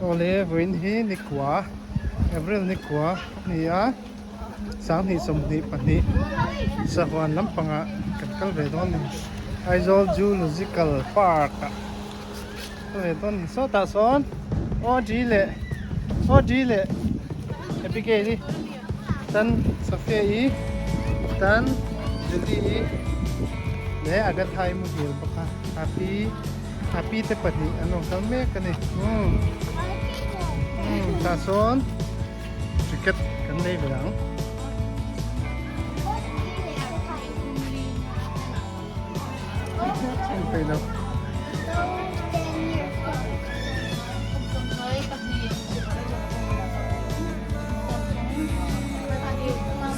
Awle vawiin hi nikua April nikua a ni a 2022 sahuan lampangah kan kal ve dawn a ni Aizawl Zoological Park ah kal ve dawn a ni sawtah sawn Audrey leh Audrey leh Abigail i tan Sophia i tan Julie i leh Agatha i muhil bawk a Api Api te pahnih an rawn kal mek a ni umm umm tah sawn ticket kan nei ve ang.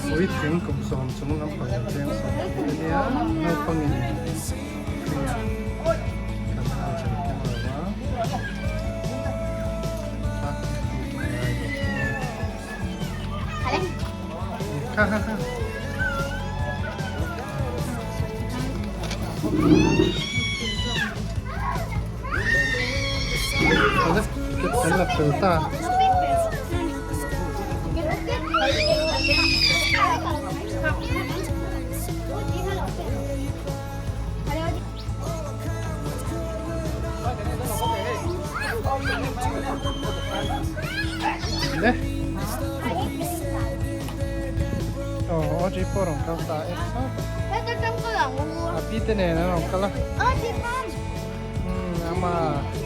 Puitling kum sawm chung lampang cheng sawm a nia naupangin kan hal ṭhen keng lo a kha kha kha. Kan la fel ta. Le. Aw Audrey pawh rawn kal ta e a pi te nen an rawn kal a umm ama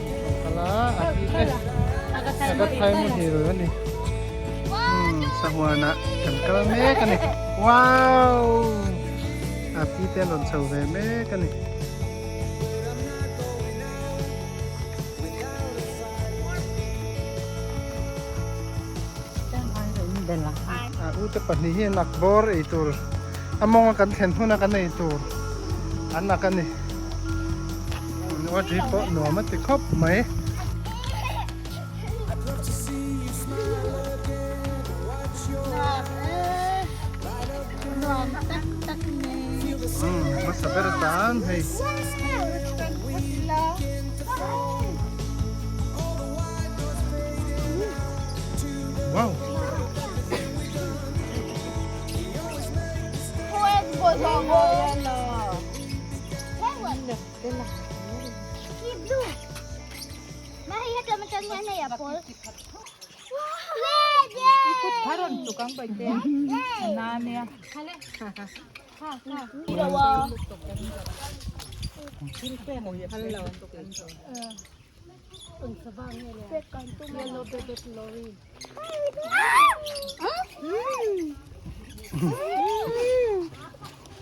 rawn kal a a pi te Agathai muhil a ni umm sahuanah kan kal mek a ni wow a pi te an rawn chho ve mek a ni. A u te pahnih hi nak bawr ei tur a mawnga kan thlen huna kan ei tur an nak a ni Audrey pawh nuam a ti khawp mai. Umm hmasa ber atan hei. Wow.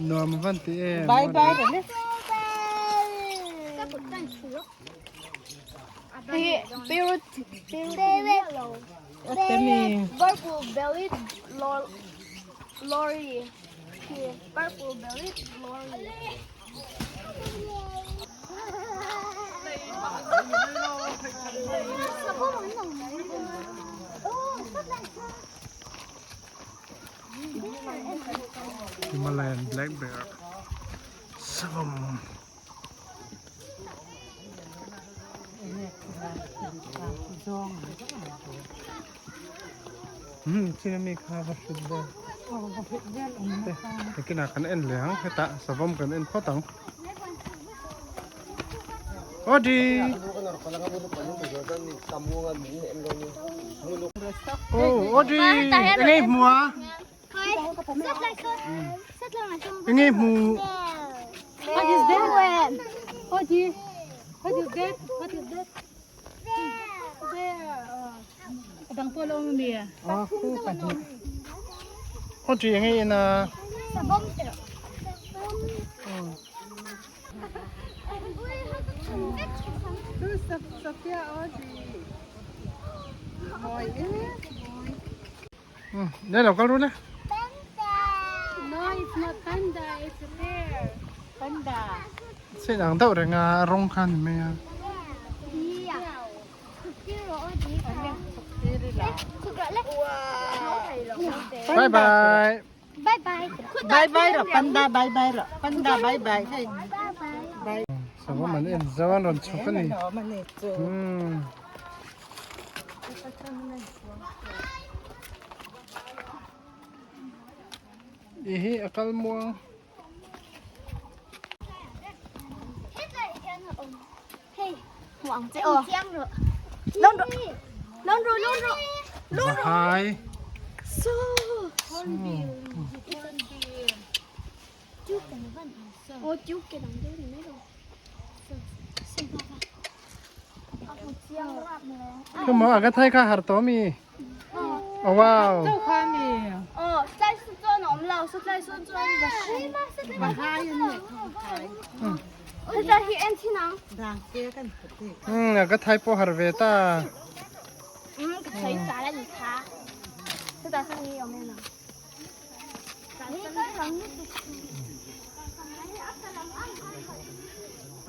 Nuam van ti em. Bye bye rồi đấy. Purple bellied lory. Purple bellied lory. Himalayan black bear savam. Umm chin ami kha va hrilh vel te nakinah kan en leh ang hetah savawm kan en phawt ang Audrey Oh Audrey enge i hmu a enge i hmu What is that? Audrey what is that? What is that? A dang pawh a lo awm ami? A khu pahnih. Aw ṭih enge in a? Đây là con luôn đấy. No, it's not panda, it's a bear. Panda. Sẽ đang đậu reng a rong khan mai a. Bye bye. Bye bye. Bye bye rồi, panda bye bye rồi. Panda bye bye. Hey. Sao mà mình zo an ron chhuk ani. Hmm. I hi a kal muang. Vahai. Khaw a ka thai kha har tawh ami? Oh wow. A ka thai pawh har ve ta.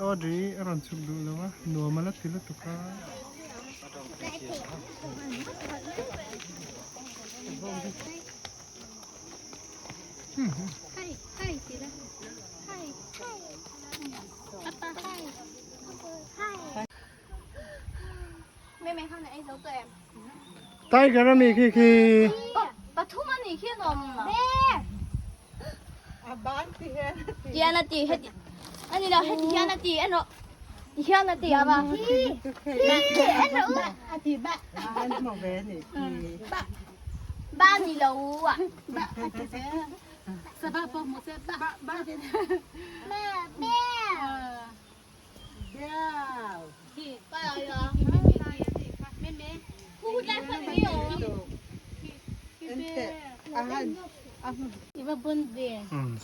Audrey a rawn chhuk duh lo a, nuam a la ti lutuk a. Tiger a mi khi khi.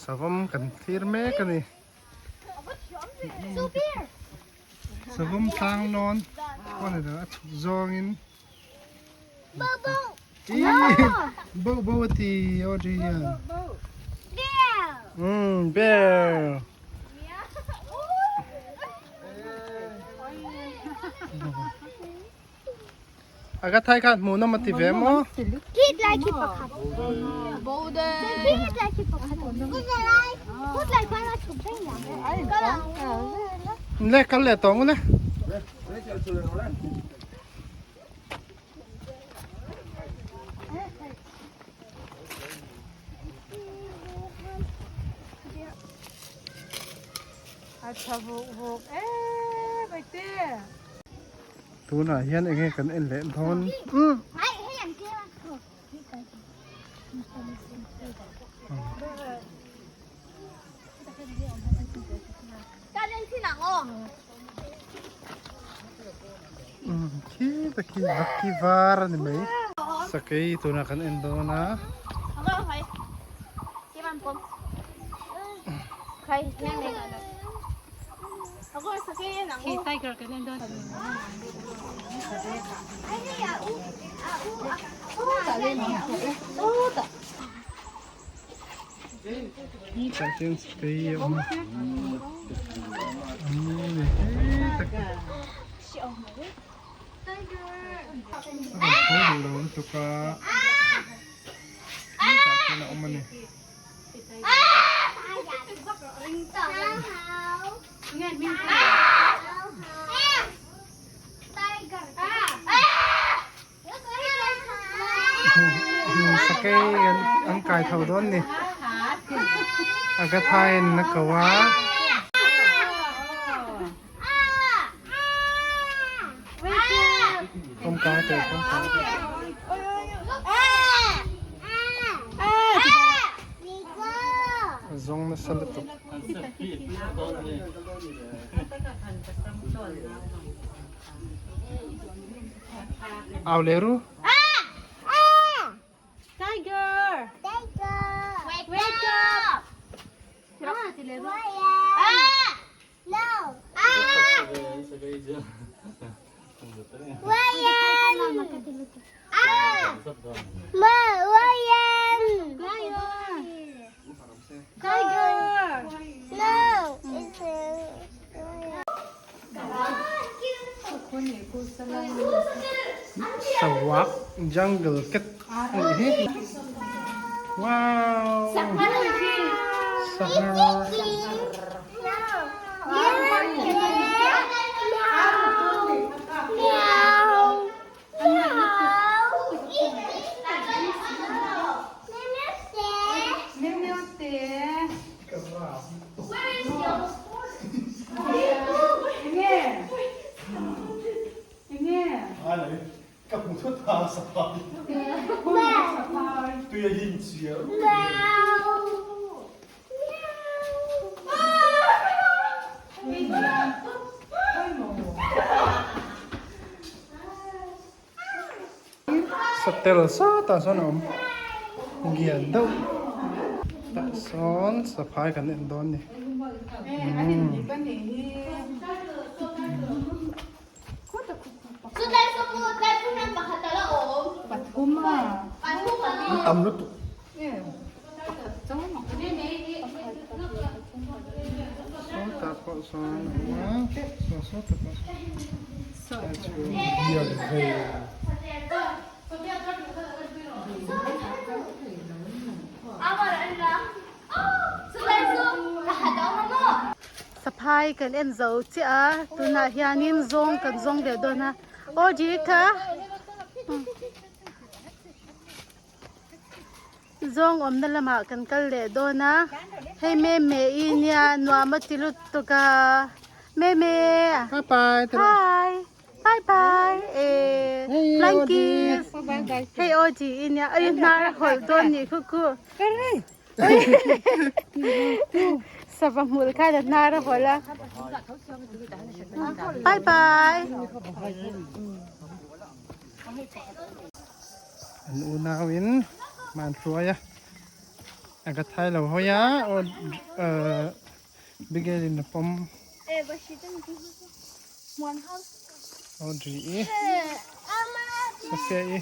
Savawm kan thlir mek a ni. Savawm tlang lawn pawh ni lo a chhuk zawngin Bo bo a ti Audrey hian. Bear. A ka thai khan hmuh nawm a ti ve maw? Le kal leh tawh ang u le. Tunah hian eng nge kan en leh dawn? Khi ta khi vaki var a ni mai. Sakei tunah kan en dawn a. Tah chuan sakei a awm a. A mu ni hle tak a. A rawn tho duh lo lutuk a. Tah chuan a awm a ni. Sakei an kai tho dawn ni Agatha-in a ko a. Kawngka te kawngka te. A zawng nasa lutuk. Au leh ru. Tiger! Wake up! Tiger! Sarawak jungle cat anih hi wow sangha Satel sawtah sawn a awm lian deuh tah sawn saphai kan en dawn a ni. An tam lutuk. Sawtah pawh sawn a awm a saw sawtah pawh sawn a chu bial ve. Saphai kan en zo chiah a tunah hianin zawng kan zawng leh dawn a aw Jika. Zawng awmna lamah kan kal leh dawn a, hei Meme i nia nuam a ti lutuk a, Meme Bye bye Hi Bye bye eh flying kiss hei Audrey i nia ai hnar a hawlh dawn nih khu khu sava hmul khan a hnar a hawlh a Bye bye. An unauin hma an hruai a, a ka thai lo hawi a aw ahh Abigail in a pawm Audrey i Sophia i.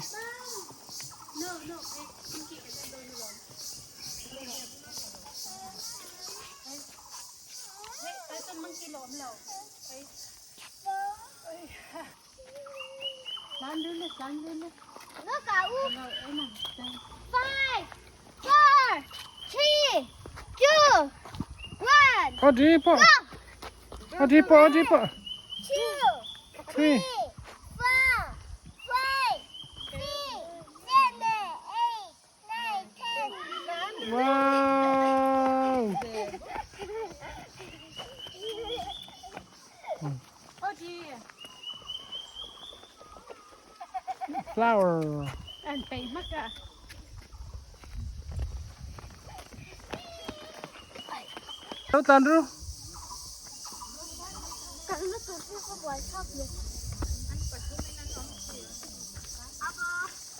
Audrey pawh Audrey pawh Audrey pawh 3 Wow! Flower. An peih hmak a. Lo tlan ru.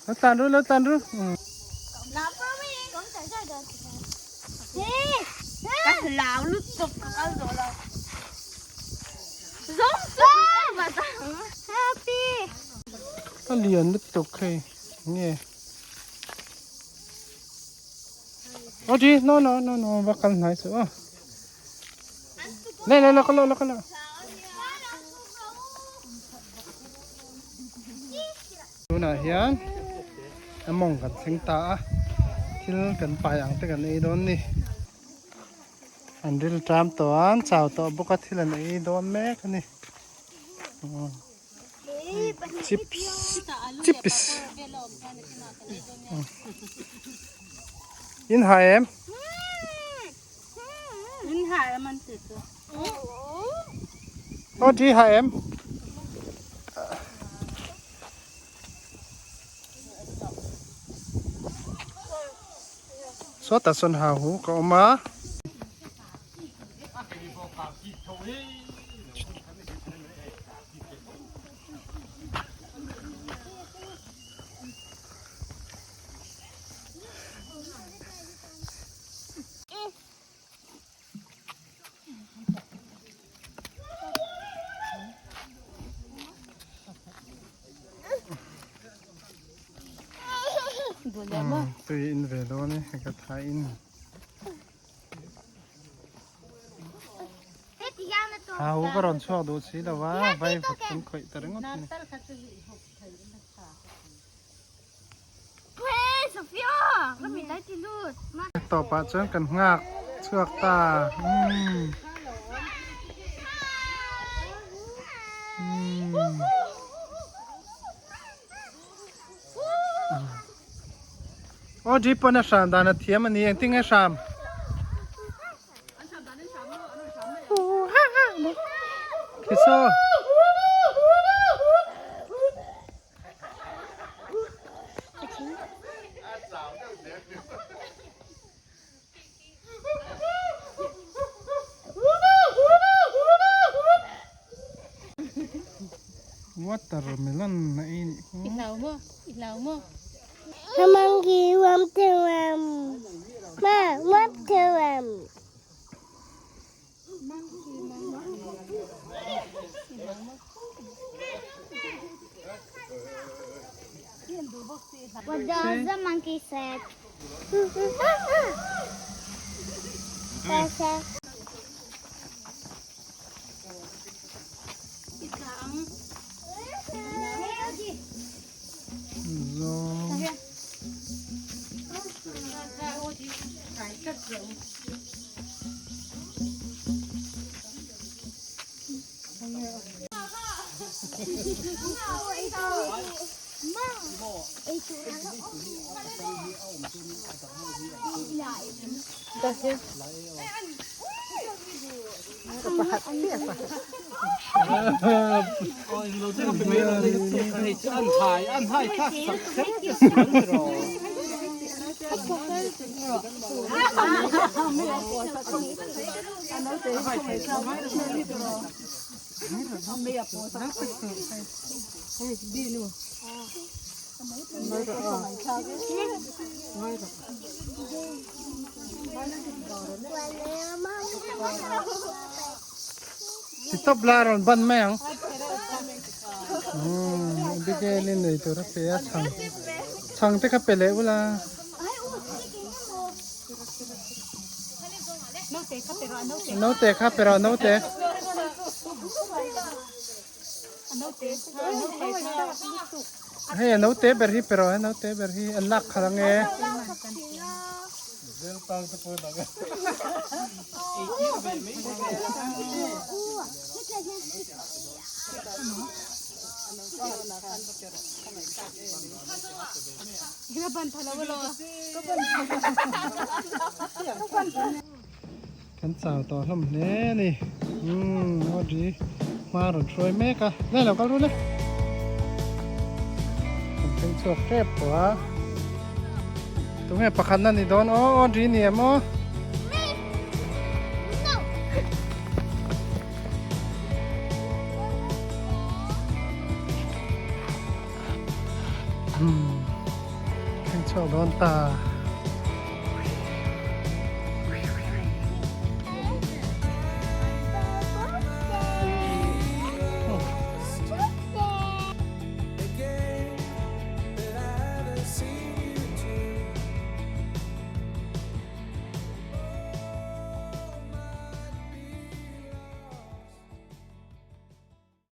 Lo tlan ru, lo tlan ru. Ka hlau lutuk ka kal zawh lo. Zawng chu ma tang. Happy. A lian lutuk hei nge. Audrey, no no no no va kal hnai suh aw. Le le lo kal lo lo kal lo. Tunah hian a mawng kan thleng ta a, thil kan pai ang te kan ei dawn ni. An ril ṭam tawh a, an chau tawh bawk a, thil an ei dawn mek a ni. Chips chips in hai em? In hai em an ti chu. Aw ṭi hai em? Sawtah sawn ha hu ka awm a. Tui in ve dawn e ka tha in. Hau ka rawn chhuak duh si lo a vai vut kan khawih ta ringawt a ni. Tawpah chuan kan nghak chhuak ta umm umm aw jeep pawn a hram dan a thiam a ni engtin nge hram Khisaw. Watermelon a ei nih khu. I hlau maw? I hlau maw? Monkey watermelon. Ma watermelon. What does the monkey say? Ti tawp la rawn ban mai ang. Umm Abigail in ei tur a pe a chhang chhang te kha pe leh ula. Naute kha pe rawh naute. Hei a naute ber hi pe rawh a naute ber hi an lak khalh ange. Kan chau tawh hlawm hle a ni. Umm Audrey hma rawn hruai mek a. Lai lo kal rul e. Kan thleng chhuak tep tawh a. Tunge pakhat na ni dawn aw Audrey ni em aw. Umm thleng chhuak dawn ta.